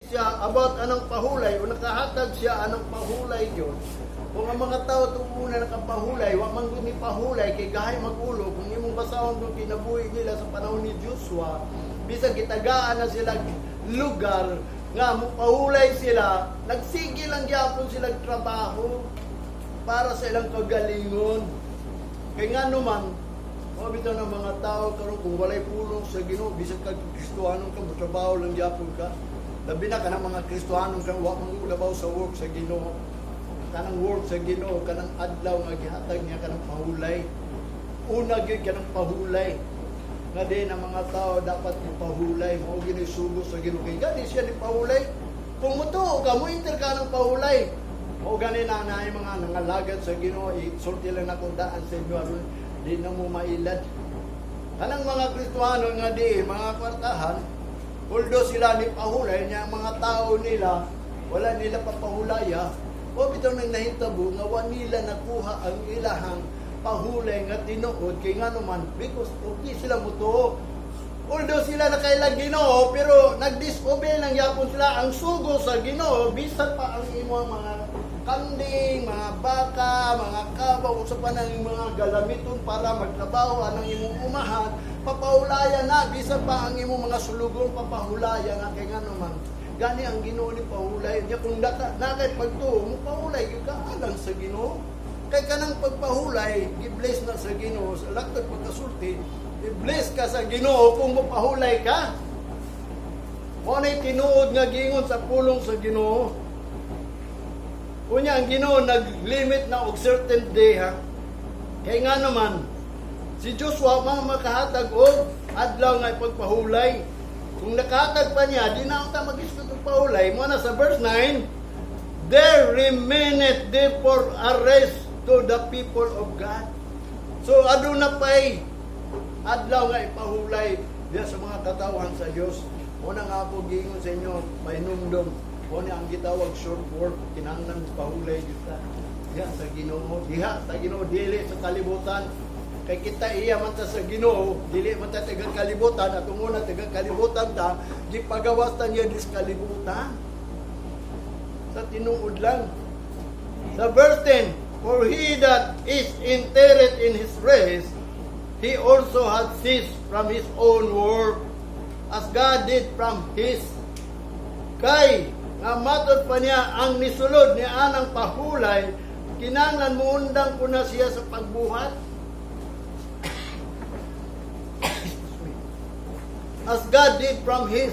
Siya about anang pahulay o nakahatag siya anang pahulay yun. Kung ang mga tao itong una nakapahulay, wa man gud ni pahulay kay gahay magulo. Kung imong basahon kung kinabuhi nila sa panahon ni Joshua, bisan gitagaan na sila lugar nga mopahulay sila, nagsige lang gyapon sila trabaho para sa ilang kagalingon. Kay nga naman, mga bitaw ng mga tao karon, kung walay pulong sa Ginoo, bisan ka Kristohanon ka, motrabaho lang gyapon ka. Labi na kanang mga Kristohanon ka, wa man labaw sa work sa Ginoo. Kanang work sa Ginoo, kanang adlaw nga gihatag niya kanang pahulay. Una gyud kanang pahulay. Nga din ang mga tao dapat mopahulay, mao gyud sugo sa Ginoo, kay gani siya ni pahulay. Kung mutuo ka, mo enter ka ng pahulay. Mao gani na naay mga nangalagad sa Ginoo, isulti lang akong daan sa inyo aron di na mo mailad. Kanang mga Kristohano nga di mga kwartahan, although sila ni pahulay niya, ang mga tao nila wala nila papahulaya. O bitaw nang nahitabo nga wa nila nakuha ang ilahang pahulay nga tinuod, kay nga naman, because okay sila mutuo. Although sila nakailang Ginoo, pero nag-disobey lang yapon sila ang sugo sa Ginoo, bisan pa ang imong mga kanding, mga baka, mga kabaw, unsa pa nang mga galamiton para magtrabaho anang imong umahan, papahulayan na, bisan pa ang imong mga sulugon, papahulayan na, kay nga naman, gani ang Ginoo ni pahulay niya. Kung naka, nakay pagtuo mo, pahulay gyud ka alang sa Ginoo. Kay kanang pagpahulay, gi-bless na sa Ginoo. Sa laktod pagkasulti, i-bless ka sa Ginoo kung mopahulay ka. Mao nay tinuod nga giingon sa pulong sa Ginoo. Unya ang Ginoo nag-limit na og certain day, ha. Kay nga naman, si Joshua mga makahatag og adlaw nga ipagpahulay. Kung nakahatag pa niya, di na ta mag-isgot og pahulay. Mo na sa verse 9, "There remaineth therefore a rest to the people of God." So aduna pa'y adlaw nga ipahulay diya sa mga katawhan sa Dios. Una nga ako giingon sa inyo, mainumdum. Mo ni ang gitawag short work, kinahanglan pahulay kita. Diha sa Ginoo, diha sa Ginoo, dili sa kalibutan. Kay kita iya man ta sa Ginoo, dili man ta taga kalibutan, at una taga kalibutan ta, gipagawas ta niya dis kalibutan. Sa tinuod lang. Sa verse 10, "For he that is entered in his rest, he also had ceased from his own work, as God did from his." Kay, nga matod pa niya ang nisulod ni anang pahulay, kinanglan muundang ko na siya sa pagbuhat. Excuse me. As God did from his.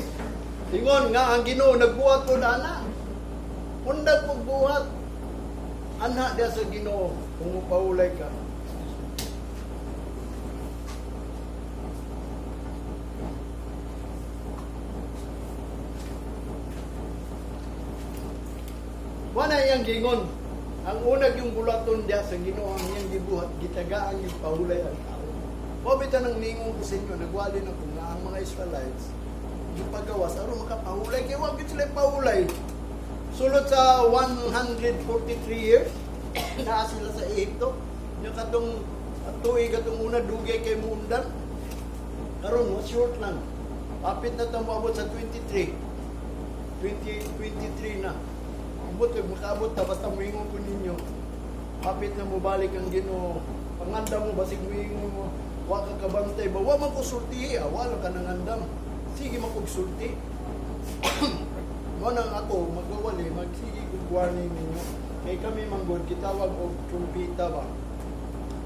Ingon nga ang Ginoo nagbuhat ko na ana. Undang pagbuhat. Anha diya sa Ginoo kung mupahulay ka. Excuse me. Wala iyang gingon. Ang unag yung bulaton diya sa Ginoo, ang iyang gibuhat, gitagaan yung pahulay ang tao. Mao bitaw nang ningon ko sa inyo, nagwali na ko nga ang mga Israelites gipagawas aron makapahulay, kay wa gyud sila pahulay. Sulod sa 143 years naa sila sa Ehipto. Nya katong tuig katong una, dugay kay muundan. Karon mo short lang. Kapit na ta moabot sa 23. 2023 na. Ambot kay makaabot ta, basta moingon ko ninyo. Kapit na mo balik ang Ginoo. Pangandam mo, basig moingon mo. Wa ka kabantay ba? Wa man ko sulti, ah, wala ka nangandam. Sige man kog sulti. Mo nang ako magwawali, magsige kog warning ninyo. Kay kami manggod gitawag og trumpita ba?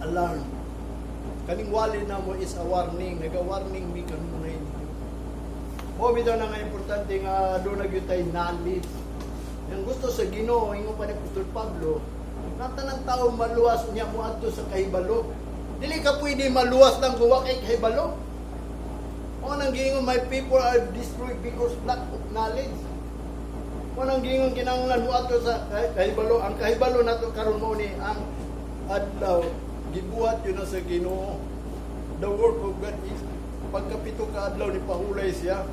Alarm. Kaning wali na mo is a warning, naga-warning mi kanunay ninyo. Mo bitaw na nga importante nga doon na gyud tay knowledge. Yang gusto sa Ginoo, ingon pa ni Apostol Pablo, nga tanang tao maluwas niya moadto sa kahibalo. Dili ka pwede maluwas lang kung wa kay kahibalo. Mo nang giingon, "My people are destroyed because lack of knowledge." Mo nang giingon, kinahanglan moadto sa kahibalo. Ang kahibalo nato karon mo ni ang adlaw gibuhat yun na sa Ginoo. The work of God is pagkapito ka adlaw ni pahulay siya.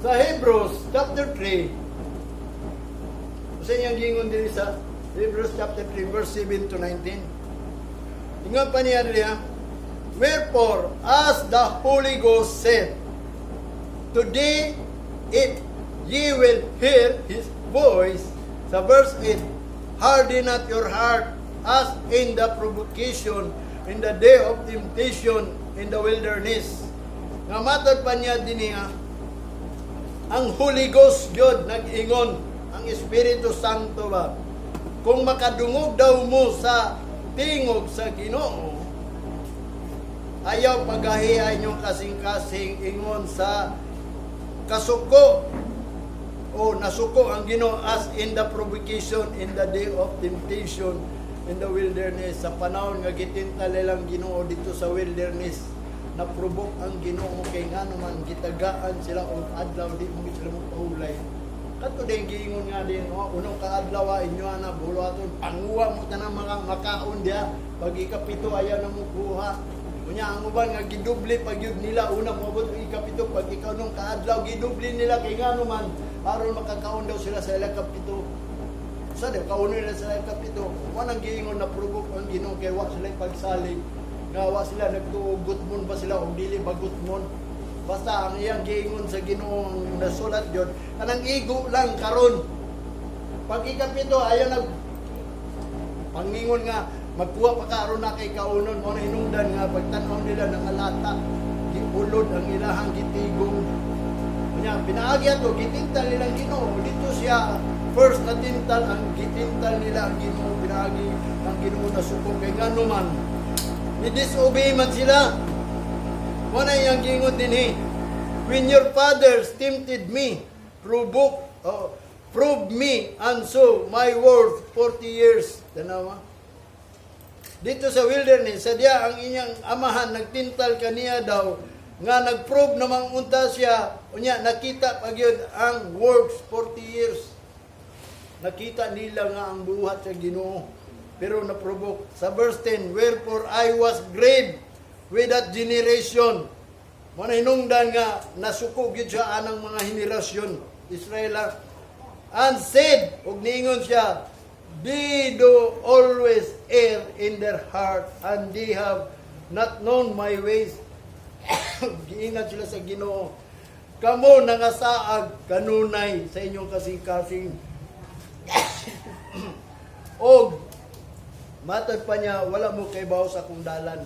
Sa Hebrews chapter 3, sa iyang gingon diri sa Hebrews chapter 3 verse 7 to 19. Ingon pa niya diri ha, "Wherefore, as the Holy Ghost said, today if ye will hear His voice. Sa verse 8, "Harden not your heart as in the provocation, in the day of temptation in the wilderness." Nga matod pa niya dinhi nga, ang Holy Ghost gyud nag-ingon, ang Espiritu Santo ba, kung makadungog daw mo sa tingog sa Ginoo, ayaw pagahiay inyong kasing-kasing, ingon sa kasuko o nasuko ang Ginoo, as in the provocation in the day of temptation in the wilderness. Sa panahon nga gitintal nilang Ginoo dito sa wilderness, na-provoke ang Ginoo kay ngano man gitagaan sila og adlaw, di mo sila mo pahulay. Kadto din giingon nga din, oh, unong ka adlaw inyo na buluhaton, panguha mo tanang mga makaon diha, pag ikapito ayaw na mo kuha. Unya ang uban nga gidoble pag yun nila una moabot ang ikapito, pag ikaunong kaadlaw gidoble nila kay ngano man aron makakaon daw sila sa ilang kapito. Sa di kauno nila sa ilang kapito. Wa nang giingon na provoke ang Ginoo kay wa sila pagsalig. Nga wa sila nagtuo, gutmon ba sila o dili ba gutmon. Basta ang iyang giingon sa Ginoo, ang nasulat yun, kanang igo lang karon. Pag ikapito ayaw nag pangingon nga magkuha pa ka aron na kay kaunon mo na hinungdan nga pagtan-aw nila ng alata, giulod ang ilahang gitigong. Unya pinaagi ato gitintal nilang Ginoo dito siya first natintal ang gitintal nila ang Ginoo, pinaagi ang Ginoo na suko kay ngano man ni disobey man sila. Mo na iyang giingon dinhi, "When your fathers tempted me, provoke, oh, prove me and saw my work 40 years." Tanawa. Dito sa wilderness, sa diya ang inyang amahan nagtintal kaniya daw, nga nag-prove namang unta siya, unya nakita pa gyud ang works 40 years. Nakita nila nga ang buhat sa Ginoo. Pero na-provoke. Sa verse 10, "Wherefore I was grieved with that generation." Mo na hinungdan nga nasuko gyud siya anang mga henerasyon Israel. "And said," ug niingon siya, "They do always err in their heart, and they have not known my ways." Giingat sila sa Ginoo. Kamo nangasaag kanunay sa inyong kasing-kasing. Og matod pa niya, wala mo kay sa akong dalan.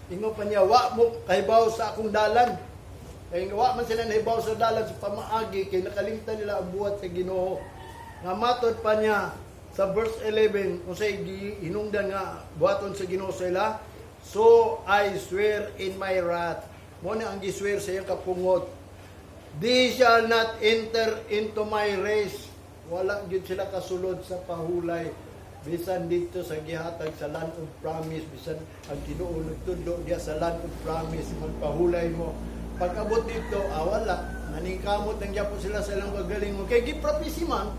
Ingon pa niya, wa mo kahibaw sa akong dalan. Kay wa man sila nahibaw sa dalan sa pamaagi kay nakalimtan nila ang buhat sa Ginoo. Nga matod pa niya sa verse 11 kung say hinungdan nga buhaton sa Ginoo sa ila, "So I swear in my wrath." Mo na ang giswear sa iyang kapungot. "They shall not enter into my rest." Wala gyud sila kasulod sa pahulay. Bisan dito sa gihatag sa land of promise, bisan ang Ginoo nagtudlo diya sa land of promise, magpahulay mo. Pag abot dito, ah, wala. Naningkamot nang gyapon sila sa ilang kagaling mo. Kay gipropisi man,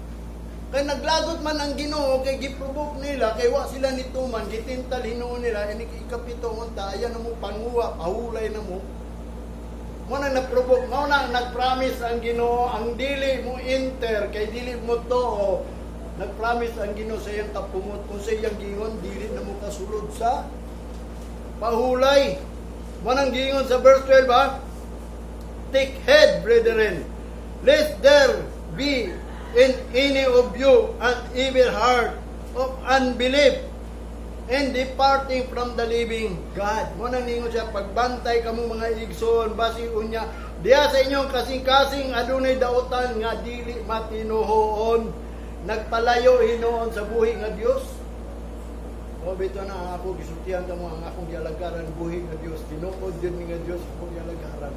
kay naglagot man ang Ginoo, kay giprovoke nila, kay wa sila nituman, gitintal hinuon nila, ini ikapito unta, ayan na mo panguwa, pahulay na mo. Mo na na-provoke, mo na nag-promise ang Ginoo, ang dili mo enter, kay dili mo to, nag-promise ang Ginoo sa iyang kapungot, kung sa iyang gingon, dili na mo kasulod sa pahulay. Mo nang gingon sa verse 12, ha? "Take heed, brethren, lest there be in any of you an evil heart of unbelief and departing from the living God." Mo nang ningon siya, pagbantay kamo mga igsoon, basi unya, diya sa inyong kasing-kasing adunay dautan nga dili matinuhoon, nagpalayo hinuon sa buhi nga Dios. O bito na ang ako gisultihan kamo, ang akong gialagaran buhi nga Dios, tinuod yun nga Dios akong gialagaran.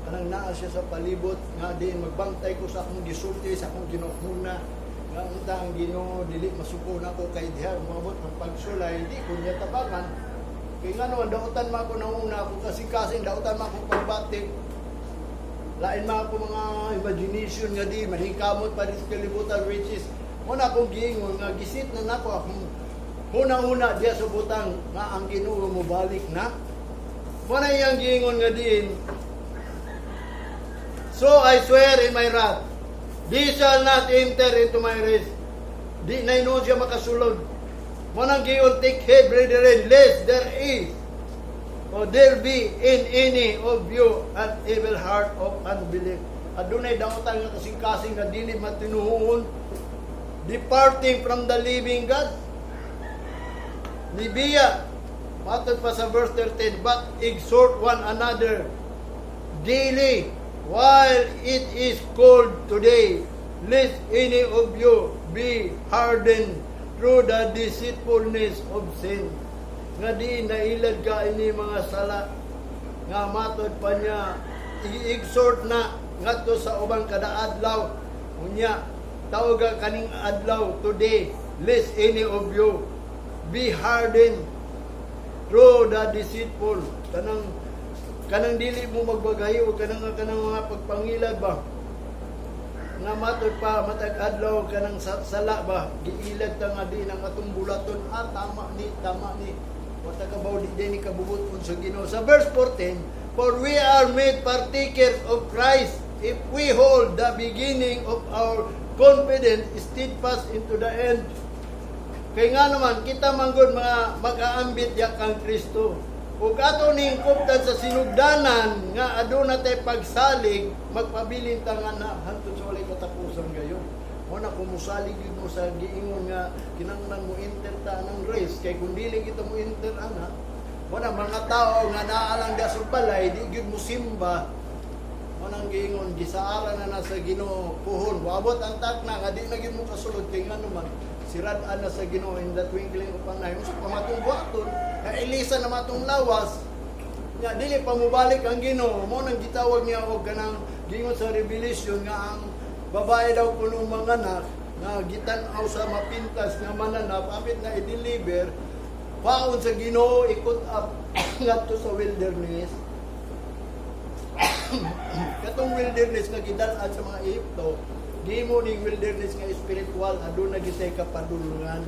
Kanang naa siya sa palibot nga diin magbantay ko sa akong gisulti, sa akong ginuhuna nga unta ang Ginoo dili masuko nako kay diha moabot ang pagsulay di ko niya tabangan. Kay ngano ang dautan man ako nauna ako kasing-kasing, dautan man ako pagbati. Lain man ako mga imagination nga di mahingkamot pa rin sa kalibutan, which is mo na akong giingon nga gisit na nako akong huna-huna diya sa butang nga ang Ginoo mo balik na. Mo na iyang giingon nga diin, "So I swear in my wrath, they shall not enter into my rest." Di na hinuon siya makasulod. Mao nang giingon, "Take heed, brethren, lest there is or there be in any of you an evil heart of unbelief." Adunay dautan nga kasing-kasing nga dili matinuon, departing from the living God. Nibiya. Matod pa sa verse 13, "But exhort one another daily while it is called today, lest any of you be hardened through the deceitfulness of sin." Nga di nailad ka ini mga sala nga matod pa niya, i-exhort na ngadto sa ubang kada adlaw. Unya tawga kaning adlaw, today, lest any of you be hardened through the deceitful, kanang dili mo magbagahi o kanang mga pagpangilad ba. Nga matod pa, matag adlaw kanang sala ba, giilad ta nga di nang atong bulaton, "Ah, tama ni, tama ni." Wata ka ba di ni kabubuton sa Ginoo. Sa verse 14, "For we are made partakers of Christ if we hold the beginning of our confidence steadfast into the end." Kay nga naman, kita manggod mga mag-aambit ya kang Kristo. Ug ato ning kuptan sa sinugdanan nga aduna tay pagsalig, magpabilin ta nga na hangtod sa walay katapusan gayon. Mo na kung musalig gyud mo sa giingon nga kinahanglan mo enter ta ng race, kay kung dili kita mo enter ana, mo na mga tao nga naa lang sa balay, di gyud mo simba. Mo nang giingon, gisaara na na sa Ginoo puhon. Wabot ang takna nga di na gyud mo kasulod, kay ngano man sirad-an na sa Ginoo in the twinkling of an eye. Unsa pa matong buhaton? Nailisa na matong lawas. Nya dili pa mobalik ang Ginoo. Mo nang gitawag niya og kanang giingon sa Revelation nga ang babae daw kuno manganak nga gitan-aw sa mapintas nga mananap apit na i-deliver paon sa Ginoo, ikot up ngadto sa wilderness. Katong wilderness nga gidal-an sa mga Ehipto, gihimo ning wilderness nga espiritual, aduna gitay kapadulungan.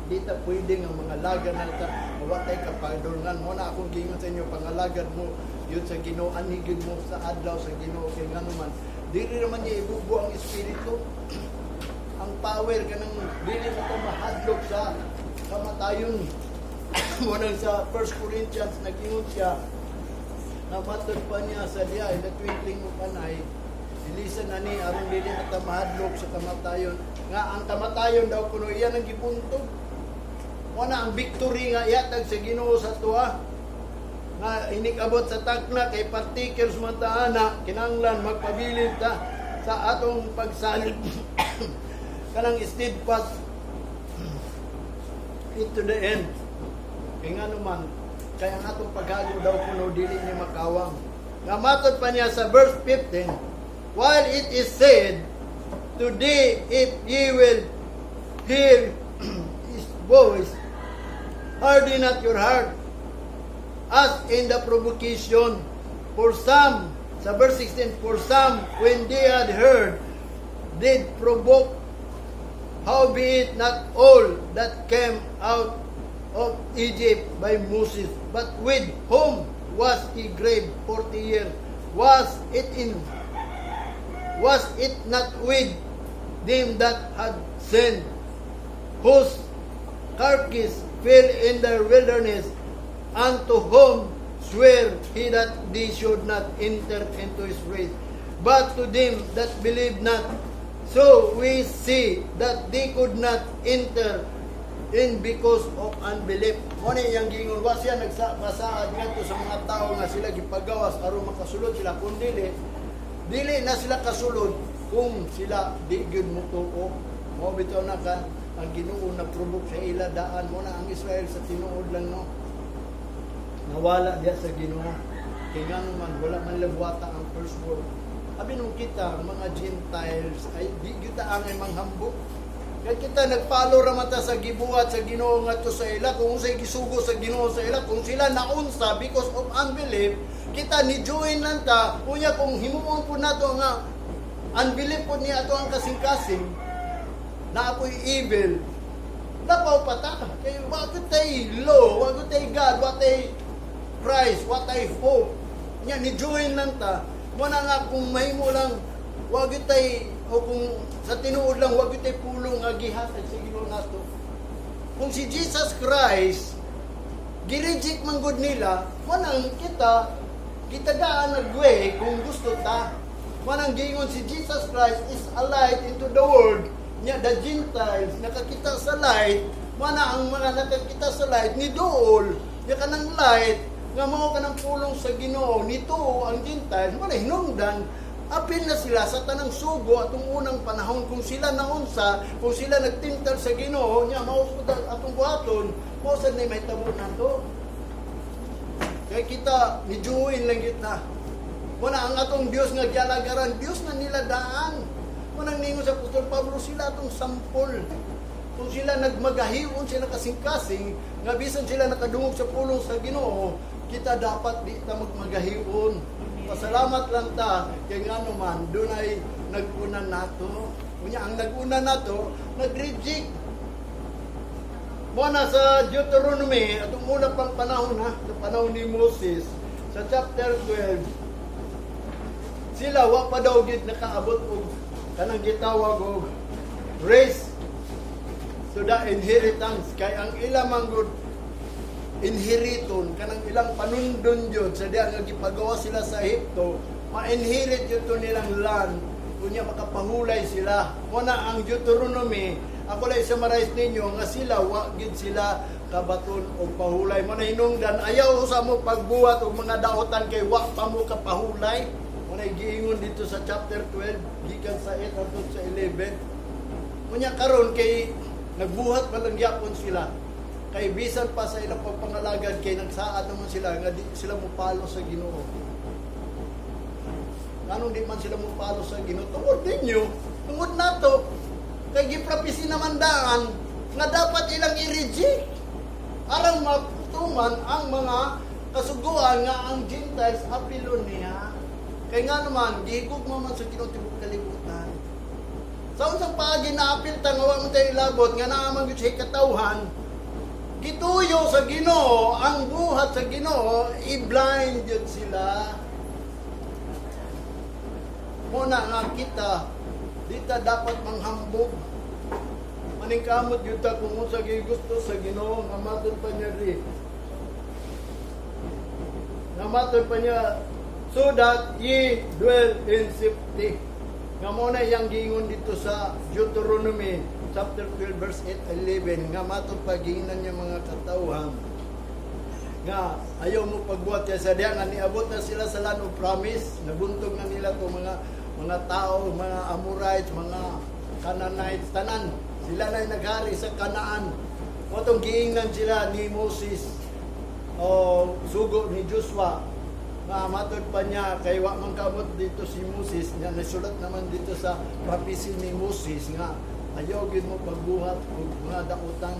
Di ta pwede nga mga lagan na ta, wa tay kapadulungan. Mo na akong giingon sa inyo, pangalagad mo yun sa Ginoo, anhi gyud mo sa adlaw sa Ginoo, kay ngano man dili naman niya ibubo ang espiritu, ang power kanang dili na to mahadlok sa kamatayon. Mo nang sa 1 Corinthians nag-ingon siya na matod pa niya sa diya, in the twinkling of an eye, ilisan na ni aron dili na ta mahadlok sa kamatayon, nga ang kamatayon daw kuno iya nang gibuntog. Mo na ang victory nga ihatag sa Ginoo sa tuwa nga inikabot sa takna, kay partakers man ta ana, kinahanglan magpabilin ta sa atong pagsalig kanang steadfast into the end, kay ngano man kay ang atong paghago daw kuno dili ni makawang. Nga matod pa niya sa verse 15, "While it is said, 'Today, if ye will hear his voice, harden not your heart as in the provocation.'" For some, sa verse 16, "For some, when they had heard, did provoke, howbeit not all that came out of Egypt by Moses. But with whom was he grieved 40 years? Was it not with them that had sinned, whose carcass fell in the wilderness, unto whom sware he that they should not enter into his rest, but to them that believe not? So we see that they could not enter in because of unbelief." Mo ni iyang giingon, wa siya nagpasaad ngadto sa mga tao nga sila gipagawas aron makasulod sila, kun dili dili na sila kasulod kung sila di gyud motuo. Mo bitaw na ka ang Ginoo na provoke sa ila daan. Mo na ang Israel sa tinuod lang, no, nawala diya sa Ginoo, kay ngano man wala man labwata ang first work. Abi nung kita mga Gentiles ay di gyud ta angay manghambog. Kaya kita nagpalo ra man ta sa gibuhat sa Ginoo ngadto sa ila, kung unsay gisugo sa Ginoo sa ila. Kung sila naunsa because of unbelief, kita ni join lang ta. Unya kung himuon po nato nga unbelief po niya ato ang kasing-kasing na apoy evil, lapaw pa ta. Kay wa tay law, wa tay God, wa tay Christ, wa tay hope. Nya ni join lang ta. Mo na nga kung mahimo lang wa tay O kung sa tinuod lang, wag gyud pulong nga gihatag sa Ginoo nato. Kung si Jesus Christ gi-reject man gud nila, manang kita gitagaan nagwe kung gusto ta. Manang giingon si Jesus Christ is a light into the world. Nya the Gentiles nakakita sa light, mana ang mga nakakita sa light ni duol, nya kanang light nga mao kanang pulong sa Ginoo nituo ang Gentiles, wala hinungdan apil na sila sa tanang sugo atong unang panahon. Kung sila naunsa, kung sila nagtintal sa Ginoo nya mao pud atong buhaton, mao sad nay mahitabo nato. Kaya kita ni-join lang kita. Wala ang atong Dios nga gialagaran, Dios na nila daan. Manang ningon sa Apostol Pablo, sila atong sampol. Kung sila nagmagahion sila kasing-kasing, nga bisan sila nakadungog sa pulong sa Ginoo, kita dapat di ta magmagahion. Pasalamat lang ta kay ngano man dunay nag-una nato. Unya ang nag-una nato, nag-reject. Mo na sa Deuteronomy, atong una pang panahon ha, sa panahon ni Moses, sa chapter 12, sila wa pa daw gid nakaabot og kanang gitawag og race to the inheritance, kay ang ila man gud inheriton, kanang ilang panundon jud sa diha nga gipagawa sila sa Ehipto, ma-inherit jud to nilang land, kunya makapahulay sila. Mo na ang Deuteronomy, ako lang summarize ninyo nga sila wa gid sila kabaton og pahulay. Mo na hinungdan, ayaw sa mo pagbuhat og mga daotan kay wa pa mo kapahulay. Mo na giingon dito sa chapter 12 gikan sa 8 hangtod sa 11. Unya karon kay nagbuhat pa lang gyapon sila. Kay bisan pa sa ilang pagpangalagad, kay nagsaad naman sila nga di sila mopalo sa Ginoo. Nganong di man sila mopalo sa Ginoo? Tungod ninyo, tungod nato. Kay giprapisi naman daan nga dapat ilang i-reject. Aron matuman ang mga kasuguan nga ang Gentiles apilon niya. Kay nga naman, gihigugma man sa Ginoo tibok kalibutan. Sa unsang paagi na apil ta nga wa man tayo ilabot nga naa man gyud siya katawhan, gituyo sa Ginoo ang buhat sa Ginoo, i-blind yun sila. Muna nga kita di ta dapat manghambog. Maningkamot gyud ta kung unsa gyud gusto sa Ginoo nga matod pa niya ri. Nga matod pa niya, "So that ye dwell in safety." Nga mo na iyang giingon dito sa Deuteronomy chapter 12 verse 8 11, nga matod pa giingnan niya mga katawhan nga ayaw mo pagbuhat kaya sa diha nga niabot na sila sa land of promise, nabuntog na nila to mga tao, mga Amorites, mga Canaanites, tanan sila na naghari sa Canaan. Mo tong giingnan sila ni Moses o sugo ni Joshua nga matod pa niya, kay wa man kaabot dito si Moses nga nasulat naman dito sa prophecy ni Moses nga ayaw gyud mo pagbuhat og mga daotan.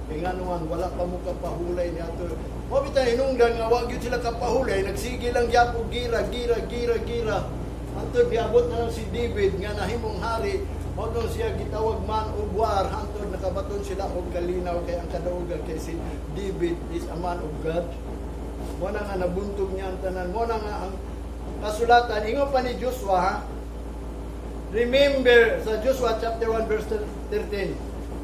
Kay nga naman, wala pa mo kapahulay ni ato. Wa bitaw hinungdan nga wa gyud sila kapahulay, nagsige lang gyapon gira, gira, gira, gira. Hantod niabot na lang si David nga nahimong hari, mao tong siya gitawag man of war, hantod nakabaton sila og kalinaw kay ang kadaugan kay si David is a man of God. Mo na nga nabuntog niya ang tanan. Mo na nga ang kasulatan, ingon pa ni Joshua, ha? Remember, sa Joshua chapter 1 verse 13.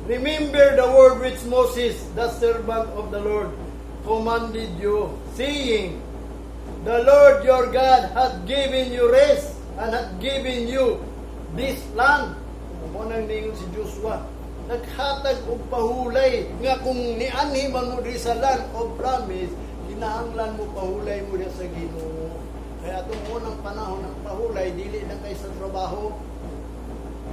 "Remember the word which Moses, the servant of the Lord, commanded you, saying, 'The Lord your God hath given you rest and hath given you this land.'" Mo nang ningon si Joshua, naghatag og pahulay nga kung nianhi man mo diri sa land of promise, kinahanglan mo pahulay mo diha sa Ginoo. Kaya atong unang panahon ng pahulay, dili na kay sa trabaho.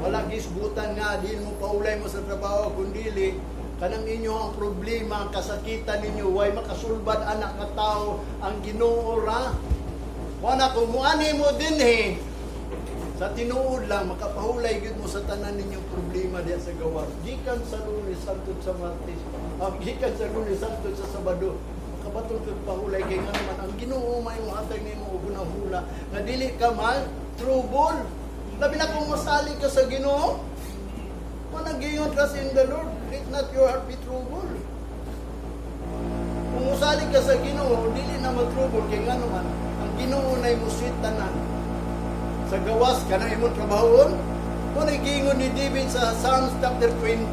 Wala gisgutan nga dili mo pahulay mo sa trabaho, kundi kanang inyo ang problema, ang kasakitan ninyo, way makasulbad anak nga tao, ang Ginoo ra. Wala kung muani mo dinhi, sa tinuod lang makapahulay gyud mo sa tanan ninyong problema diya sa gawas. Gikan sa Lunes hangtod sa Martes, gikan sa Lunes hangtod sa Sabado, makabaton kag pahulay kay nga naman ang Ginoo may mohatag nimo og hunahuna nga dili ka man trouble. Labi na kung masali ka sa Ginoo. Managingon, "Trust in the Lord, let not your heart be troubled." Kung musali ka sa Ginoo, dili na matrouble kay nga naman ang Ginoo nay musit tanan. Sa gawas kanang imong trabahoon. Mao na giingon ni David sa Psalms chapter 20,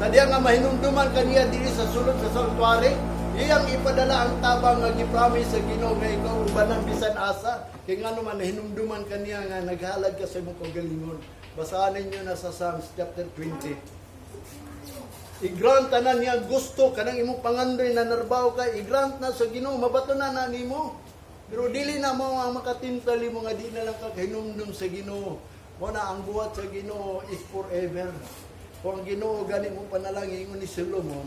sa diya nga mahinumduman kaniya diri sa sulod sa sanctuary, iyang ipadala ang tabang nga gipromise sa Ginoo nga ikaw ubanan bisan asa. Kay ngano man, nahinumduman kaniya nga naghalad ka sa imong kaugalingon. Basahan ninyo na sa Psalms chapter 20. I-grant tanan niya gusto kanang imong pangandoy na narbaho ka, i-grant na sa Ginoo, mabato na na nimo. Pero dili na mo ang makatintal mo nga di na lang ka kahinumdum sa Ginoo. Mo na ang buhat sa Ginoo is forever. Kung ang Ginoo gani mo panalangin, ingon ni Solomon,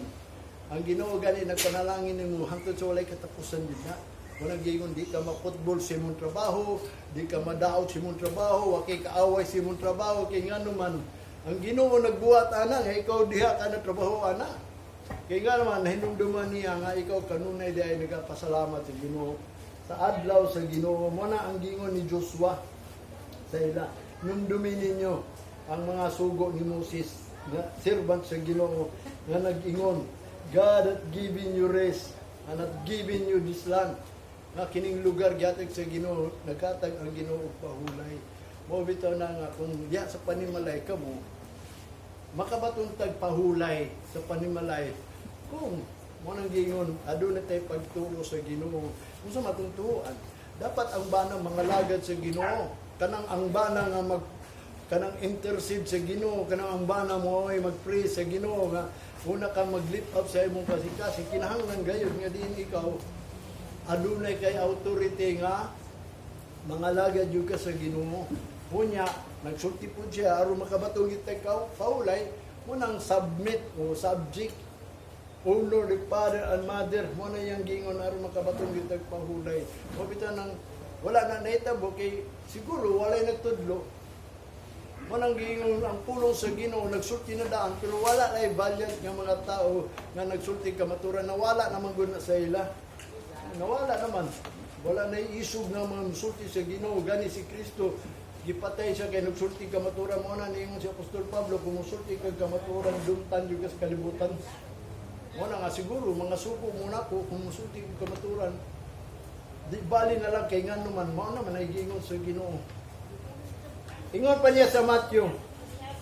ang Ginoo gani nagpanalangin nimo hangtod sa walay katapusan gid na. Mo nang giingon, di ka maputbol sa imong trabaho, di ka madaot sa imong trabaho, wa kay kaaway sa imong trabaho, kay ngano man ang Ginoo nagbuhat ana nga ikaw diha ka na trabaho ana. Kay nga naman, nahinumduman niya nga ikaw kanunay di ay nagapasalamat sa Ginoo sa adlaw sa Ginoo. Mo na ang giingon ni Joshua sa ila. "Numdumin ninyo ang mga sugo ni Moses nga servant sa Ginoo nga nag-ingon, 'God hath given you rest and hath given you this land,' nga kining lugar gihatag sa Ginoo, naghatag ang Ginoo og pahulay." Mo bitaw na nga kung diha sa panimalay kamo, makabaton tag pahulay sa panimalay kung mo nang giingon aduna tay pagtuo sa Ginoo. Kung sa matungtuan, dapat ang bana mangalagad sa Ginoo, kanang ang bana nga mag kanang intercede sa Ginoo, kanang ang bana mo ay mag-pray sa Ginoo nga una ka mag-lift up sa imong kasing-kasing. Kinahanglan gayud nga diin ikaw adunay kay authority nga mangalagad jud ka sa Ginoo. Unya, nagsulti po siya aron makabatong kita ikaw pahulay mo nang submit o subject, honor the father and mother. Mo na yang gingon aron makabatong kita pahulay. O bitaw nang wala na nahitabo kay siguro walay nagtudlo. Mo nang giingon ang pulong sa Ginoo nagsulti na daan, pero wala na valiant nga mga tao nga nagsulti kamaturan. Nawala naman gud na sa ila. Nawala naman. Wala na isog nga mga musulti sa Ginoo. Gani si Kristo gipatay siya kay nagsulti kamaturan. Mo na niingon si Apostol Pablo, kung musulti kag kamaturan, dumtan jud ka sa kalibutan. Mo na nga siguro mga suko muna ko kung musulti kag kamaturan. Di bali na lang, kay ngano man mao naman ay giingon sa Ginoo. Ingon pa niya sa Matthew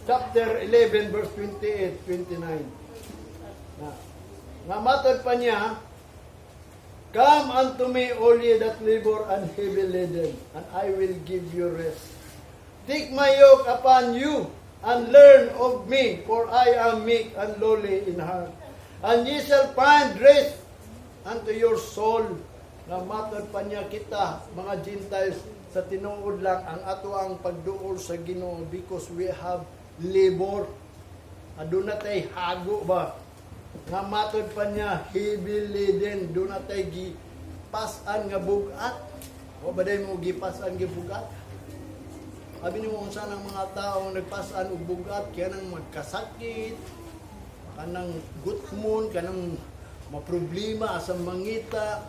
chapter 11 verse 28, 29. Na, nga matod pa niya, "Come unto me, all ye that labor and heavy laden, and I will give you rest. Take my yoke upon you and learn of me, for I am meek and lowly in heart. And ye shall find rest unto your soul." Nga matod pa niya, kita, mga Gentiles, sa tinuod lang ang ato ang pagduol sa Ginoo because we have labor. Aduna tay hago ba? Nga matod pa niya, heavy laden, duna tay gipas-an nga bugat. O ba day mo gipas-an nga bugat? Abi nimo unsa nang mga tao nagpas-an og bugat, kaya nang magkasakit, kanang gutmon, kanang maproblema asa mangita,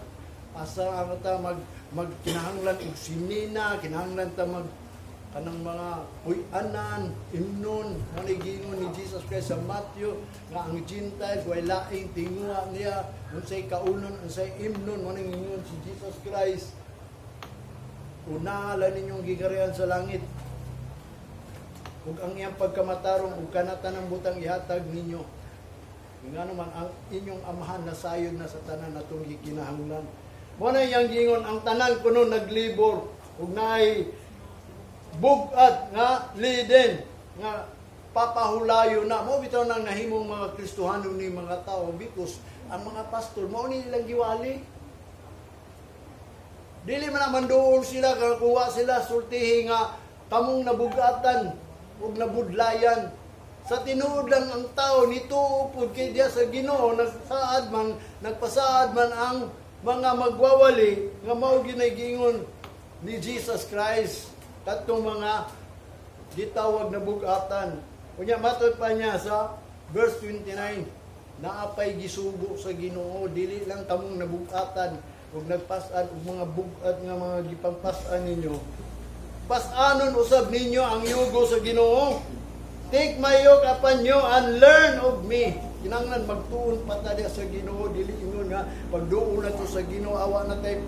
asa ang ta mag magkinahanglan og sinina, kinahanglan ta mag kanang mga puy-anan, imnon. Nga giingon ni Jesus Christ sa Matthew nga ang Gentiles way laing tinguha niya unsay kaunon, unsay imnon. Mo nang ingon si Jesus Christ, "Unahan ninyong gingharian sa langit ug ang iyang pagkamatarong, ug kanang butang ihatag ninyo." Nga naman ang inyong amahan nasayod na sa tanan natong gikinahanglan. Mo na iyang giingon, ang tanan kuno naglibor ug naay bugat nga laden nga papahulayo na. Mo bitaw nang nahimong mga Kristohano ni mga tao because ang mga pastor mao ni ilang giwali. Dili man naman duol sila kakuha sila sultihi nga kamong nabugatan ug nabudlayan. Sa tinuod lang, ang tao nituo pud kay diya sa Ginoo nagsaad man, nagpasaad man ang mga magwawali nga mao ginay giingon ni Jesus Christ kadtong mga gitawag na bugatan. Unya matod pa niya sa verse 29, naapay gisugo sa Ginoo, dili lang kamong nabugatan ug nagpas-an og mga bugat nga mga gipangpas-an ninyo. Pas-anon usab ninyo ang yugo sa Ginoo. "Take my yoke upon you and learn of me." Kinahanglan magtuon pa ta diya sa Ginoo, dili ingon nga pagduol na to sa Ginoo awa na tay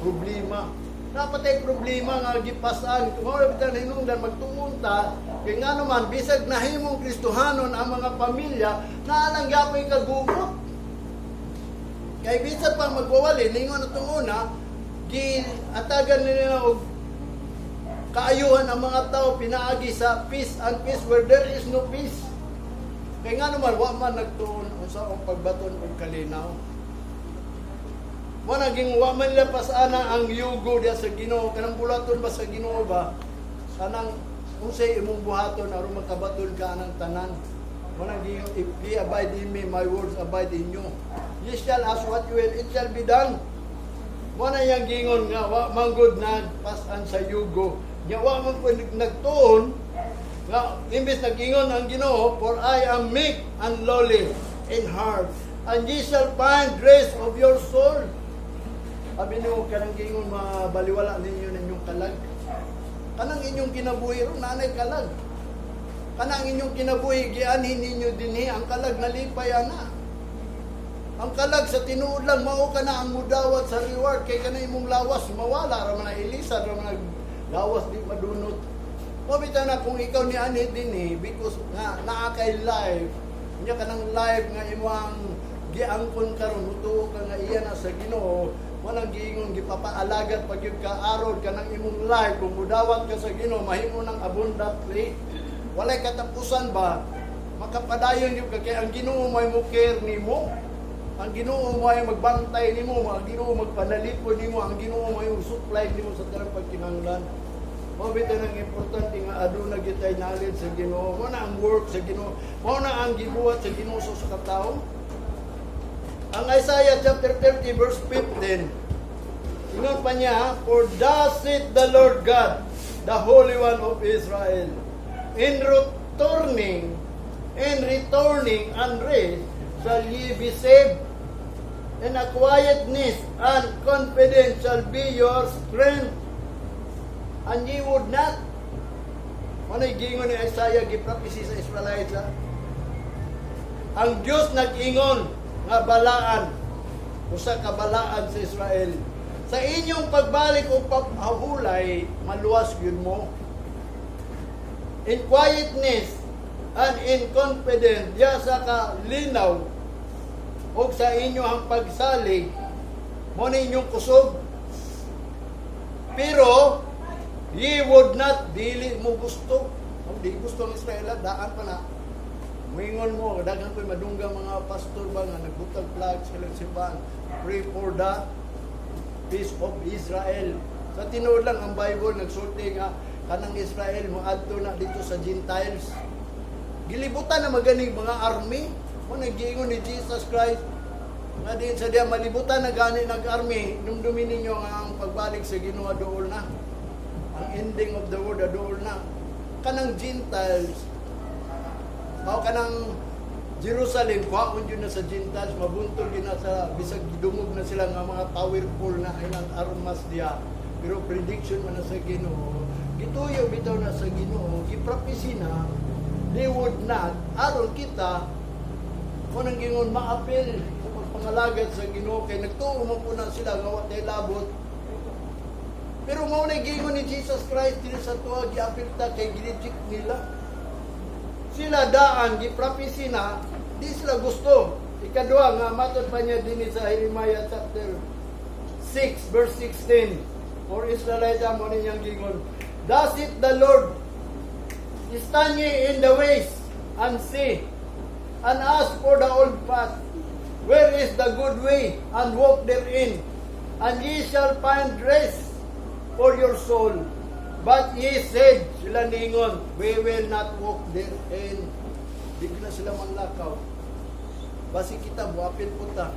problema. Napatay problema nga gipasan. Kung wala bitaw hinungdan magtuon ta, kay nga naman bisag nahimong Kristohanon ang mga pamilya, naa lang gyapoy kagubot. Kay bisan pa magwawali, ningon atong una, giatagan nila og kaayuhan ang mga tao pinaagi sa peace and peace where there is no peace. Kay nga naman, wa man nagtuon unsa ang pagbaton og kalinaw. Wa naging wa man nila pasana ang yugo diya sa Ginoo. Kanang bulaton ba sa Ginoo ba, kanang unsay imong buhaton aron makabaton ka anang tanan. Wa naging, "If ye abide in me, my words abide in you, ye shall ask what you will, it shall be done." Wa na yang gingon nga wa man gud nagpasan sa yugo. Nya wa man pud nagtuon nga imbes nag-ingon ang Ginoo, "For I am meek and lowly in heart, and ye shall find rest of your soul." Abi nimo kanang gingon, mabaliwala ninyo ninyong kalag. Kanang inyong kinabuhi ron nanay kalag. Kanang inyong kinabuhi gianhin ninyo dinhi ang kalag, nalipay ana. Ang kalag sa tinuod lang mao ka na ang mudawat sa reward kay kana imong lawas mawala ra man na, ilisan ra man na, lawas di madunot. Mao bitaw na kung ikaw ni anhi dinhi because nga naa kay life nya, kanang life nga imong giangkon karon, mutuo ka nga iya na sa Ginoo, walang giingon gipapaalagat pag yun ka aron kanang imong life. Kung mudawat ka sa Ginoo, mahimo nang abundantly, walay katapusan ba, makapadayon gyud ka kay ang Ginoo may mo care nimo. Ang Ginoo mo ay magbantay nimo, ang Ginoo magpanalipod nimo, ang Ginoo may supply nimo sa tanang pagkinahanglan. Mao bitaw nang importante nga aduna gyud tay knowledge sa Ginoo. Mao na ang work sa Ginoo. Mao na ang gibuhat sa Ginoo sa usa ka tawo. Ang Isaiah chapter 30 verse 15. Ingon pa niya, "For thus saith the Lord God, the Holy One of Israel, in returning and rest shall ye be saved, and a quietness and confidence shall be your strength. And ye would not." Ano gingon ni Isaiah, giprophesy sa Israelites, ha? Ang Diyos nag-ingon nga balaan, usa ka balaan sa Israel. Sa inyong pagbalik o paghulay, maluwas yun mo. In quietness and in confidence, diya sa kalinaw, o sa inyo ang pagsalig, mo na inyong kusog. Pero, ye would not, dili mo gusto. Kung di gusto ang Israel, daan pa na. Muingon mo, daghan ko'y madungga mga pastor ba nga nagbutag flag sa ilang simbahan. "Pray for the peace of Israel." Sa tinuod lang, ang Bible nagsulti nga kanang Israel moadto na dito sa Gentiles. Gilibutan na maganing mga army. Mo naggiingon ni Jesus Christ nga din sa diya malibutan na gani nag-army, dumdumi ninyo nga ang pagbalik sa Ginoo duol na. Ang ending of the world duol na. Kanang Gentiles, mao kanang Jerusalem, kuhaon yun na sa Gentiles, mabuntog yun na sa, bisag gidungog na sila nga mga powerful na ilang armas diya. Pero prediction man na sa Ginoo, gituyo bitaw na sa Ginoo, giprophesy na, they would not, aron kita, kung ang gingon maapil sa pagpangalagad sa Ginoo, kay nagtuo man po na sila nga wa tay labot. Pero mao na gingon ni Jesus Christ diri sa tuwa, giapil ta kay gi-reject nila. Sila daan giprophesy na, di sila gusto. Ikaduha nga matod pa niya dinhi sa Jeremiah chapter 6 verse 16. For Israelite mo ninyang gingon, "Thus saith the Lord, stand ye in the ways and see, and ask for the old path, where is the good way, and walk therein, and ye shall find rest for your soul. But ye said," sila ningon, "we will not walk therein." Di na sila manlakaw. Basi kita, buapil po ta.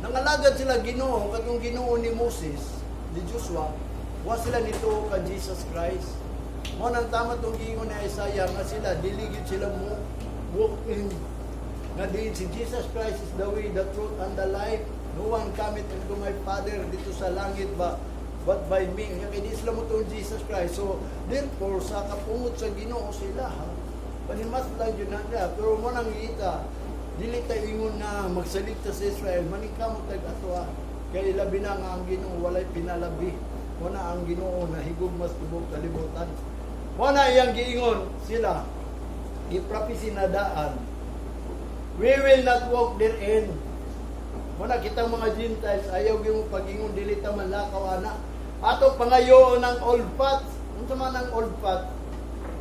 Nangalagad sila Ginoo, katong Ginoo ni Moses, ni Joshua, wa sila nito ka Jesus Christ. Mo nang tama tong giingon ni Isaiah nga sila dili gyud sila mo walk in nga din si Jesus Christ is the way, the truth, and the life. No one cometh unto my Father dito sa langit ba but by me. Nga kay di sila mo tuon Jesus Christ. So, therefore, sa kapungot sa Ginoo sila, ha? Panimas lang yun na nila. Pero mo nang ita, dili ta ingon nga magsalig ta sa Israel, maningkamot tag atwa. Kay labi na nga ang Ginoo walay pinalabi. Mao na ang Ginoo na higugma sa tibok kalibutan. Mao na iyang giingon sila. Gi-prophecy na daan. "We will not walk therein." Mao na kitang mga Gentiles, ayaw gyud mo pag-ingon dili ta manlakaw ana. Ato pangayoon ang old path. Unsa man ang old path?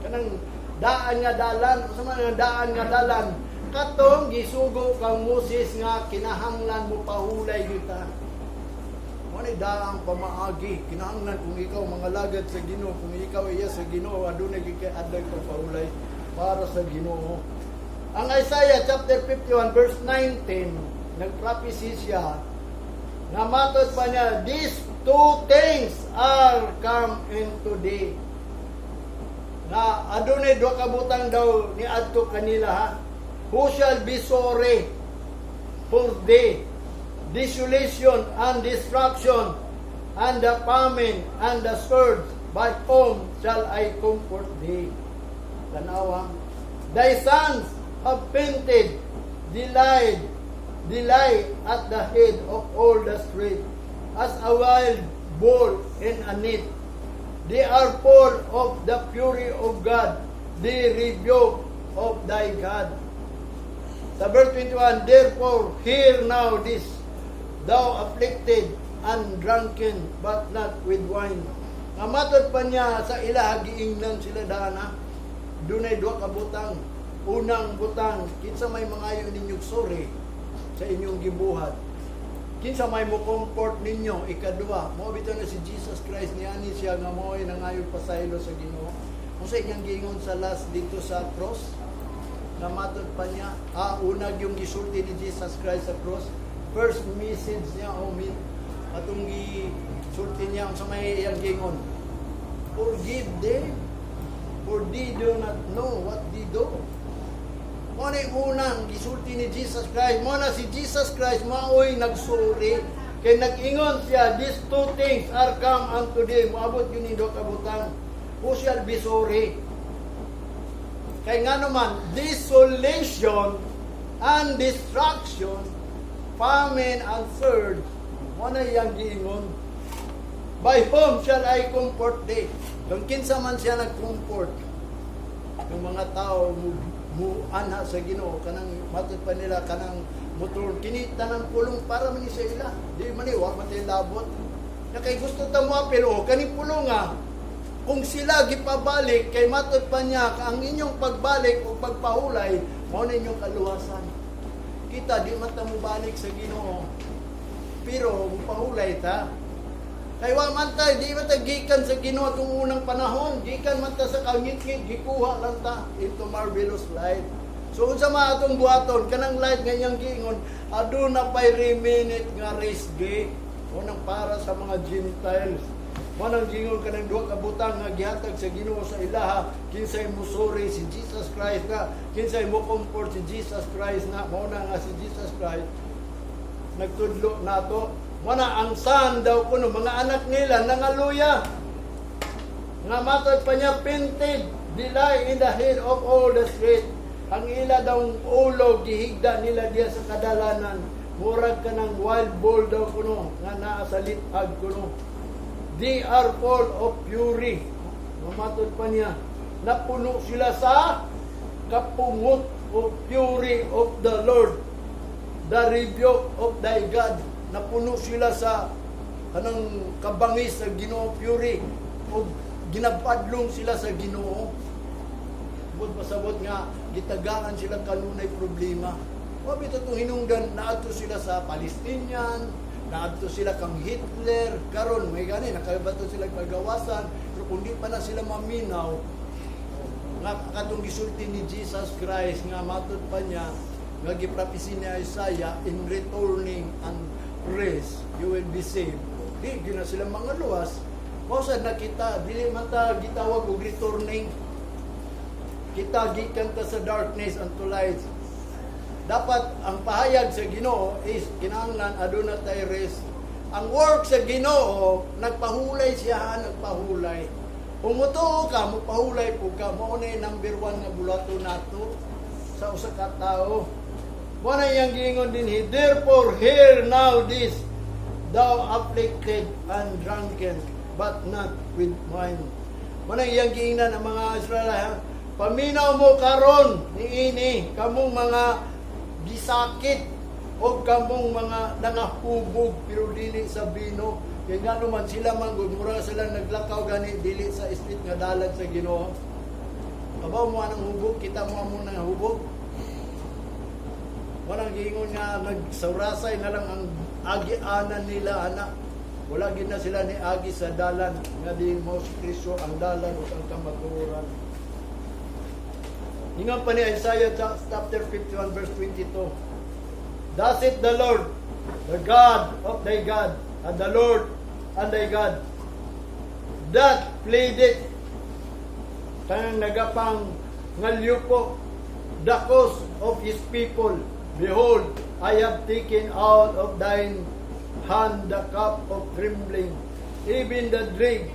Kanang daan nga dalan, unsa man ang daan nga dalan? Katong gisugo kang Moses nga kinahanglan mo pahulay gyud ta. Mao ni daang pamaagi, kinahanglan kung ikaw mga lagad sa Ginoo, kung ikaw iya sa Ginoo, adunay gyud kay adlay pagpahulay para sa Ginoo. Ang Isaiah chapter 51 verse 19, nag-prophecy siya nga matod pa niya, "These two things are come into thee." Na adunay duha ka butang daw ni adto kanila ha. "Who shall be sorry for thee? Desolation and destruction and the famine and the sword, by whom shall I comfort thee?" Tanawa. "Thy sons have fainted, they lie at the head of all the street, as a wild bull in a net. They are full of the fury of God, the rebuke of thy God." Sa verse 21, "Therefore, hear now this, thou afflicted and drunken, but not with wine." Nga matod pa niya sa ila, giingnan sila daan ha. Dunay duha ka butang. Unang butang, kinsa may mangayo ninyong sorry sa inyong gibuhat? Kinsa may mo comfort ninyo? Ikaduha, mao bitaw na si Jesus Christ, niani siya nga mao'y nangayo pasaylo sa Ginoo. Unsa inyang giingon sa last dito sa cross? Na matod pa niya, unag yung gisulti ni Jesus Christ sa cross. First message niya o atong gisulti niya sa may iyang giingon. "Forgive them, for they do not know what they do." Mao na yung unang gisulti ni Jesus Christ. Mao na si Jesus Christ maoy nagsorry. Kay nag-ingon siya, "These two things are come unto thee." Moabot yun ni duha ka butang. Who shall be sorry? Kay nga naman, desolation and destruction, famine and sword, mao na iyang giingon. "By whom shall I comfort thee?" Kung kinsa man siya nag-comfort, yung mga tao mo anha sa Ginoo, kanang matod pa nila kanang motor kini tanang pulong para man ni sa ila, di man ni wa man tayo labot na kay gusto ta mo apil o kani pulong nga kung sila gipabalik. Kay matod pa niya, ang inyong pagbalik o pagpahulay mao na inyong kaluwasan. Kita di man ta mo balik sa Ginoo, pero pahulay ta. Kay wa man ta, di man ta gikan sa Ginoo itong unang panahon, gikan man ta sa kangitngit, gikuha lang ta into marvelous light. So unsa man atong buhaton kanang light nga iyang giingon, aduna pay remnant nga risgi. Unang para sa mga Gentiles. Mao nang giingon kanang duha ka butang nga gihatag sa Ginoo sa ilaha, kinsay musuri si Jesus Christ na, kinsay mo comfort si Jesus Christ na, mao na nga si Jesus Christ nagtudlo nato. Mao na ang son daw kuno, mga anak nila nangaluya. Nga matod pa niya, "Fainted, they lie in the head of all the street." Ang ila daw ulo gihigda nila diya sa kadalanan. Murag ka ng wild bull daw kuno nga naa sa litag kuno. "They are full of fury." Mamatod pa niya, napuno sila sa kapungot of fury of the Lord, the rebuke of thy God. Napuno sila sa kanang kabangis sa Ginoo, fury, o ginabadlong sila sa Ginoo. Bud pasabot nga gitagaan sila kanunay problema. Wa bitaw tong hinungdan naadto sila sa Palestinian, naadto sila kang Hitler, karon may gani nakabato sila pagawasan, pero kung di pa na sila maminaw nga katong gisulti ni Jesus Christ nga matod pa niya nga gi-prophecy ni Isaiah, "In returning and rest you will be saved." Di gyud na sila mga luwas. Mao sad na kita, dili man ta gitawag og returning. Kita gikan ta sa darkness unto light. Dapat ang pahayag sa Ginoo is kinahanglan aduna tay rest. Ang work sa Ginoo, nagpahulay siya, nagpahulay. Kung mutuo ka, mupahulay po ka. Mao na yung number one nga bulato nato sa usa ka tawo. Mao na iyang giingon din, "Therefore hear now this, thou afflicted and drunken, but but not with wine." Mao nang iyang giingnan ang mga Israel, ha? "Paminaw mo karon niini, kamong mga gisakit o kamong mga nangahubog pero dili sa bino." Kay ngano man sila man gud, mura sila naglakaw gani dili sa street nga dalan sa Ginoo. Kabaw mo anang hubog, kita mo among nang hubog. Walang giingon nga nagsaurasay na lang ang agianan nila ana. Wala gid na sila ni agi sa dalan nga di mo si Kristo ang dalan ug ang kamatuoran. Ingon pa ni Isaiah chapter 51 verse 22. "Thus saith the Lord, the God of thy God, and the Lord and thy God, that pleaded," kanang nagapang ngalyupo, "the cause of his people. Behold, I have taken out of thine hand the cup of trembling, even the drink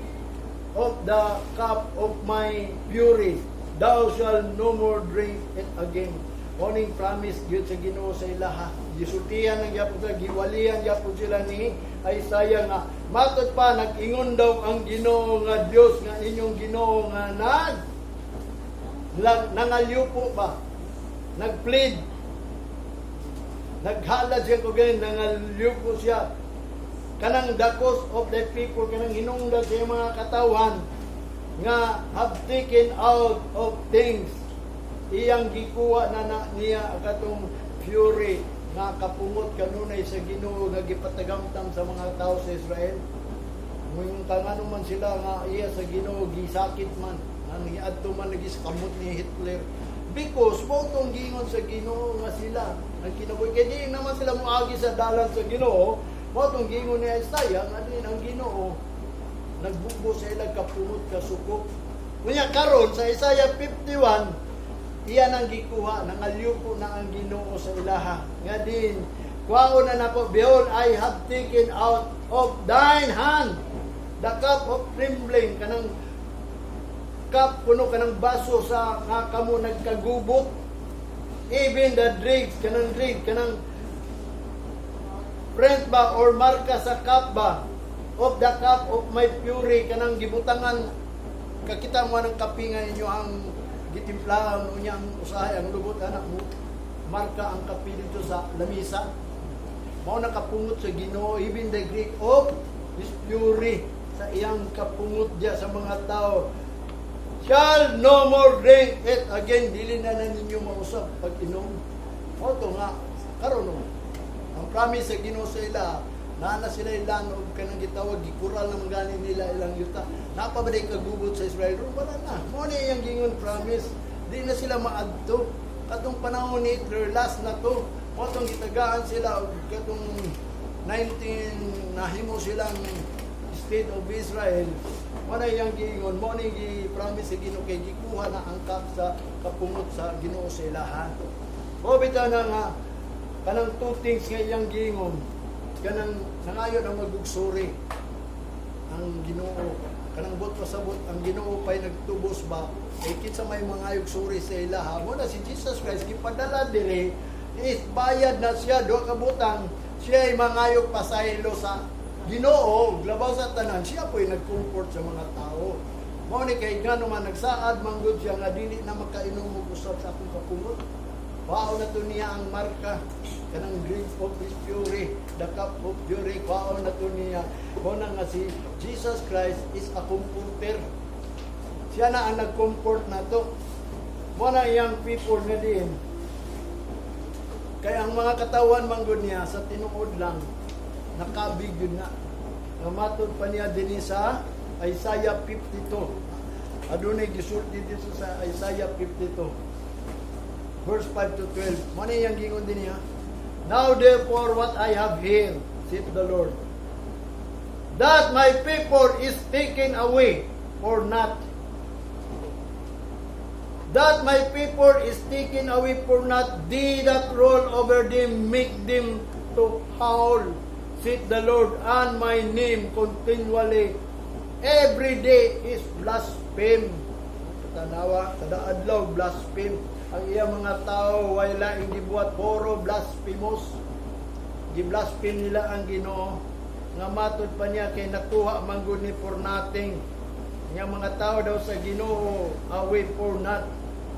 of the cup of my fury. Thou shalt no more drink it again." Mao ning promise gyud sa Ginoo sa ilaha. Gisultihan ang gyapon sila, giwalihan gyapon sila ni Isaiah nga matod pa nag-ingon daw ang Ginoo nga Dios nga inyong Ginoo nga nangalyupo ba, nagplead, naghalad siya ko ganyan, nangalyupo siya kanang the cause of the people, kanang hinungdan sa iyang mga katawhan nga have taken out of things, iyang gikuha na niya katong fury nga kapungot kanunay sa Ginoo nga gipatagamtam sa mga tao sa Israel. Ngunit ngano man sila nga iya sa Ginoo gisakit man nga niadto man lagi sa kamot ni Hitler, because mao tong giingon sa Ginoo nga sila ang kinabuhi kay di naman sila moagi sa dalan sa Ginoo. Mao tong giingon ni Isaiah nga din ang Ginoo nagbubo sa ilang kapungot kasuko. Unya karon sa Isaiah 51, iyan ang gikuha, nangalyupo na ang Ginoo sa ilaha. Nga din, "Kuhaon na nako, behold, I have taken out of thine hand the cup of trembling," kanang cup kuno, kanang baso sa nga kamo nagkagubot, even the drink, kanang drink, kanang print ba or marka sa cup ba, of the cup of my fury, kanang gibutangan. Kakita mo ng kape nga inyo ang gitimplahan, unya ang usahay ang lubot anak mo marka ang kape dito sa lamisa. Mao nakapungot sa Ginoo, even the drink of his fury, sa iyang kapungot diya sa mga tao, shall no more drink it again. Dili na ninyo mausap pag inom. Mao to nga karon, no, ang promise sa Ginoo sa ila naa na sila ilan og kanang gitawag gikural naman gani nila ilang yuta. Naa pa ba day kagubot sa Israel? Wala na. Mao ni iyang gingon promise. Di na sila maadto. Katong panahon ni Hitler, last na to. Mao tong gitagaan sila og katong 19 nahimo silang State of Israel. Mao na iyang giingon, mao ni gi-promise sa Ginoo kay gikuha na ang cup sa kapungot sa Ginoo sa ilaha. Mao bitaw na nga kanang two things nga iyang giingon, kanang nangayo na magugsuri ang Ginoo, kanang buot pasabot ang Ginoo pay nagtubos ba, kay kinsa may mangayog suri sa ilaha? Mo na si Jesus Christ gipadala diri is bayad na siya duha ka butang. Siya ay mangayog pasaylo sa Ginoo, labaw sa tanan siya po'y nag-comfort sa mga tao. Mao ni kay ngano man nagsaad manggod siya nga dili na makainom og usab sa akong kapungot. Kwaon na to niya ang marka kanang drink of his fury, the cup of fury, kwaon na to niya. Mao na nga si Jesus Christ is a comforter. Siya na ang nag-comfort na to. Mao na iyang people nga din. Kaya ang mga katawan manggod niya sa tinuod lang nakabig yun na. Nga matod pa niya dinhi sa Isaiah 52. Adunay gisulti dito sa Isaiah 52 verse 5 to 12. Mao na iyang gingon din niya. "Now therefore what I have here, saith the Lord, that my people is taken away for naught. That my people is taken away for naught. They that rule over them make them to howl, saith the Lord, and my name continually every day is blaspheme." Tanawa, kada adlaw blaspheme. Ang iya mga tao way laing gibuhat, puro blasphemous. Gi-blaspheme nila ang Ginoo. Nga matod pa niya kay nakuha man gud ni for nothing. Nga mga tao daw sa Ginoo away for naught,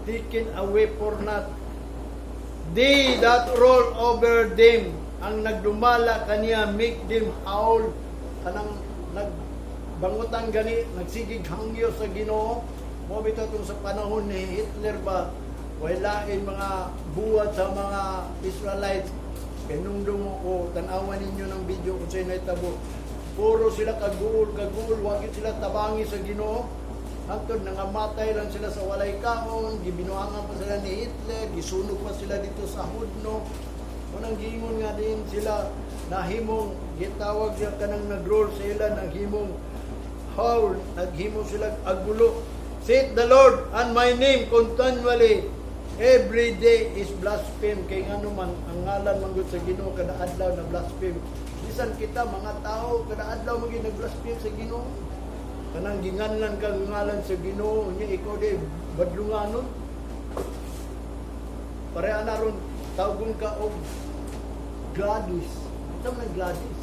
taken away for naught. They that rule over them, ang nagdumala kaniya, make them howl, kanang nagbangutan gani, nagsigig hangyo sa Ginoo. Mo bitaw tong sa panahon ni Hitler ba, wala mga buhat sa mga Israelites. Kay nungdong ko, tan-awan ninyo ng video kung sa'yo nahitabo. Puro sila kaguol, kaguol, wag yun sila tabangi sa Ginoo. Hangtod nangamatay lang sila sa walay kaon, gibinuangan pa sila ni Hitler, gisunog pa sila dito sa Hudno. Unang giingon nga din sila nahimong gitawag siya kanang nag-roll sa ila naghimong howl, naghimo sila agulo. Saith the Lord, and my name continually every day is blaspheme. Kay ngano man ang ngalan man gud sa Ginoo kada adlaw na blaspheme. Bisan kita mga tao kada adlaw man gyud nag-blaspheme sa Ginoo. Kanang ginganlan ka ngalan sa Ginoo nya ikaw di badlunganon. Pareha na ron tawgon ka og Gladys. Ito man Gladys.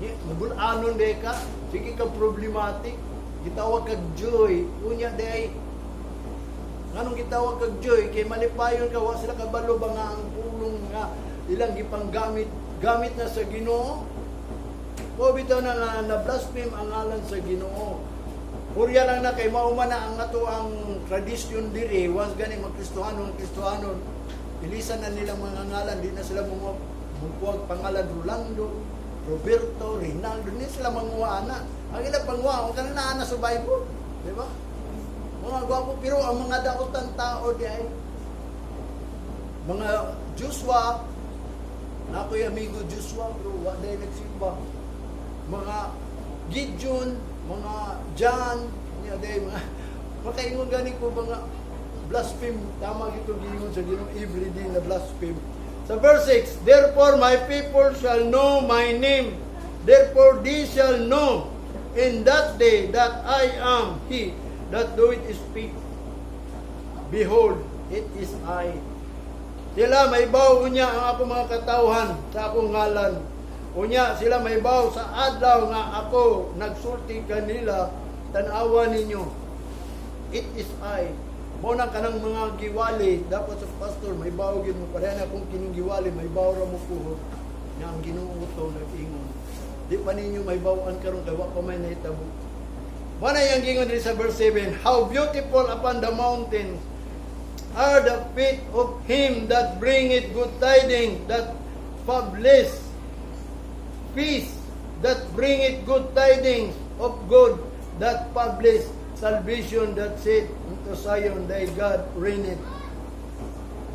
Nya magulanon di ka, sige ka problematic. Gitawag kag Joy, unya di ay nganong gitawag kag Joy kay malipayon ka, wa sila kabalo ba nga ang pulong nga ilang gipanggamit gamit na sa Ginoo. O bitaw na nga na blaspheme ang ngalan sa Ginoo. Purya lang na kay mauma na ang ato ang tradisyon diri, once gani magkristohanon, Kristohanon, ilisan na nilang mga ngalan, di na sila mga mugkuwag pangalan Rolando, Roberto, Rinaldo, di sila manguha na. Ang ilang panguha, ang kanang naa na sa Bible, di ba? Mga gwapo, pero ang mga dautan tao di ay mga Joshua, na ako'y amigo Joshua, pero wa dahil nagsimba. Mga Gideon, mga John, niya dahil mga makaingon gani ko mga blaspheme, tama gito giingon sa Ginoo every day na blaspheme. Sa verse 6, "Therefore my people shall know my name. Therefore they shall know in that day that I am he that doeth speak. Behold, it is I." Sila mahibaw unya ang ako mga katawhan sa akong ngalan. Unya sila mahibaw sa adlaw nga ako nagsulti kanila, tan-awa ninyo. It is I. Mo na kanang mga giwali, dapat sa pastor mahibaw gyud mo pareha na kung kining giwali mahibaw ra mo puhon nga ang Ginoo to nag-ingon. Di pa ninyo mahibaw-an karon kay wa pa may nahitabo. Mo na yang gingon diri sa verse 7, "How beautiful upon the mountains are the feet of him that bringeth good tidings, that publish peace, that bringeth good tidings of good, that publish salvation, that saith unto Zion, Thy God reigneth."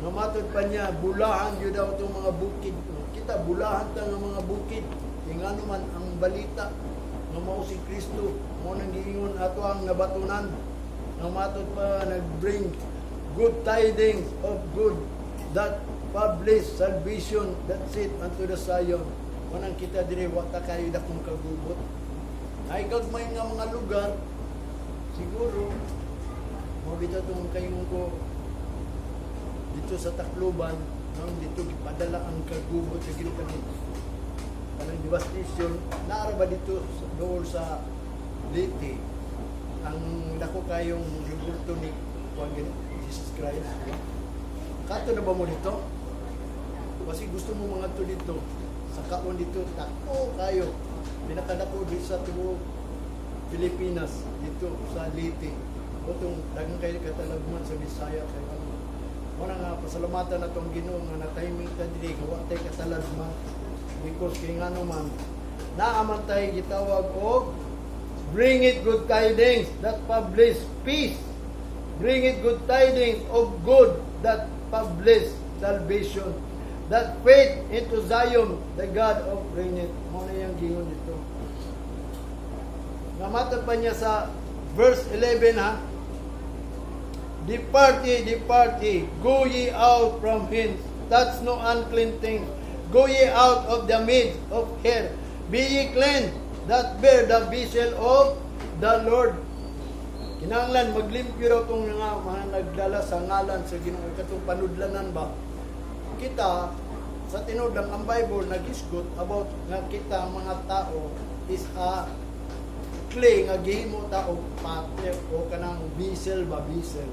Nga matod pa niya, bulahan yun daw itong mga bukid. Kita, bulahan ta nga mga bukid. Kaya nga man ang balita nga mao si Kristo, mo nang giingon ato ang nabatunan. Nga matod pa nag-bring good tidings of good, that publish salvation, that saith unto the Zion. Manang kita dire wa ta kayo dakong kagubot. Ay gagmay nga mga lugar siguro mo bitaw tong kayong ko dito sa Tacloban nang dito gipadala ang kagubot sa Ginoo kani kanang devastation naara ba dito dool sa Leyte ang dako kayong rebulto ni kuan gani Jesus Christ. Kato na ba mo dito kasi gusto mo mga to dito sa kaon dito dako kayo pinakadako dito sa tibuok Pilipinas dito sa Leyte o itong daghang kayo katalagman sa Bisaya kay ano. Muna nga pasalamatan na tong Ginoo nga na timing ta diri nga wa tay katalagman because kay ngano man naa man tay gitawag og bring it good tidings that publish peace, bring it good tidings of good, that publish salvation, that faith into Zion, the God of reigneth. Mo na yung gingon dito. Nga matod pa niya sa verse 11 ha. "Depart ye, depart ye, go ye out from hence, touch no unclean thing. Go ye out of the midst of her. Be ye clean, that bear the vessel of the Lord." Kinahanglan maglimpyo raw itong mga nagdala sa ngalan sa Ginoo katong panudlanan ba. Kita Sa tinuod lang, ang Bible nagisgot about nga kita ang mga tao is a clay nga gihimo ta og potter o kanang vessel ba, vessel.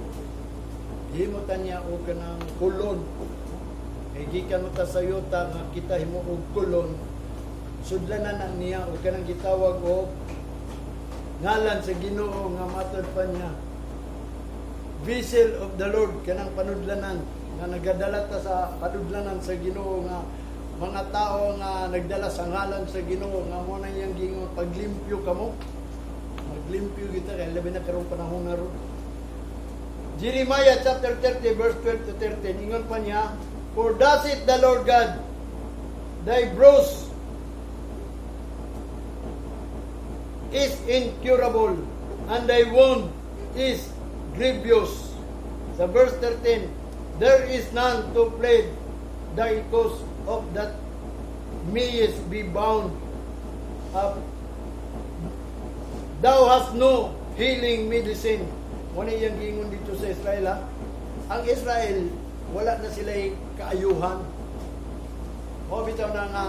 Gihimo ta niya og kanang kulon. Kay gikan mo ta sa yuta nga kita himo og kulon, sudlanan na niya og kanang gitawag og ngalan sa Ginoo nga matod pa niya vessel of the Lord, kanang panudlanan nga nagadala ta sa panudlanan sa Ginoo nga mga tao nga nagdala sa ngalan sa Ginoo nga mo na iyang giingon, "Paglimpyo kamo." Maglimpyo kita kay labi na karong panahon na ron. Jeremiah chapter 30 verse 12 to 13, ingon pa niya, "For thus saith the Lord God, thy bruise is incurable and thy wound is grievous." Sa verse 13, "There is none to plead thy cause of that mayest be bound up. Thou hast no healing medicine." Mao na iyang giingon dito sa Israel, ha? Ang Israel, wala na sila kaayuhan. O bitaw na nga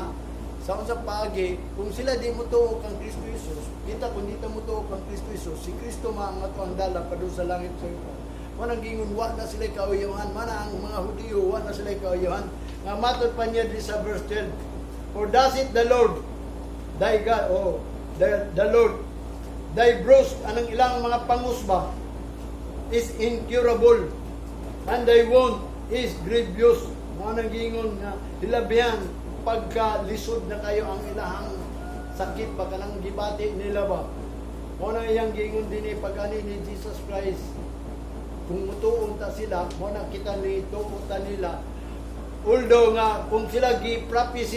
sa unsang paagi, kung sila di mo tuo kang Kristo Jesus, kita kung di ta mo tuo kang Kristo Jesus, si Kristo man ang ato ang dala padung sa langit sa yuta. Mao nang giingon, wa na sila kauyuhan, mana ang mga Hudiyo, wa na sila kauyuhan. Nga matod pa niya di sa verse 12, "For thus saith the Lord, thy God," oh, the Lord, "thy bruise," anang ilang mga pangusba, "is incurable, and thy wound is grievous." Mao nang giingon nga hilabihan pagka lisod na kayo ang ilahang sakit ba, kanang gibati nila ba. Mao na iyang giingon din pag ani ni Jesus Christ, kung mutuon ta sila, mao na kita ni tuo ta nila. Although nga kung sila gi prophecy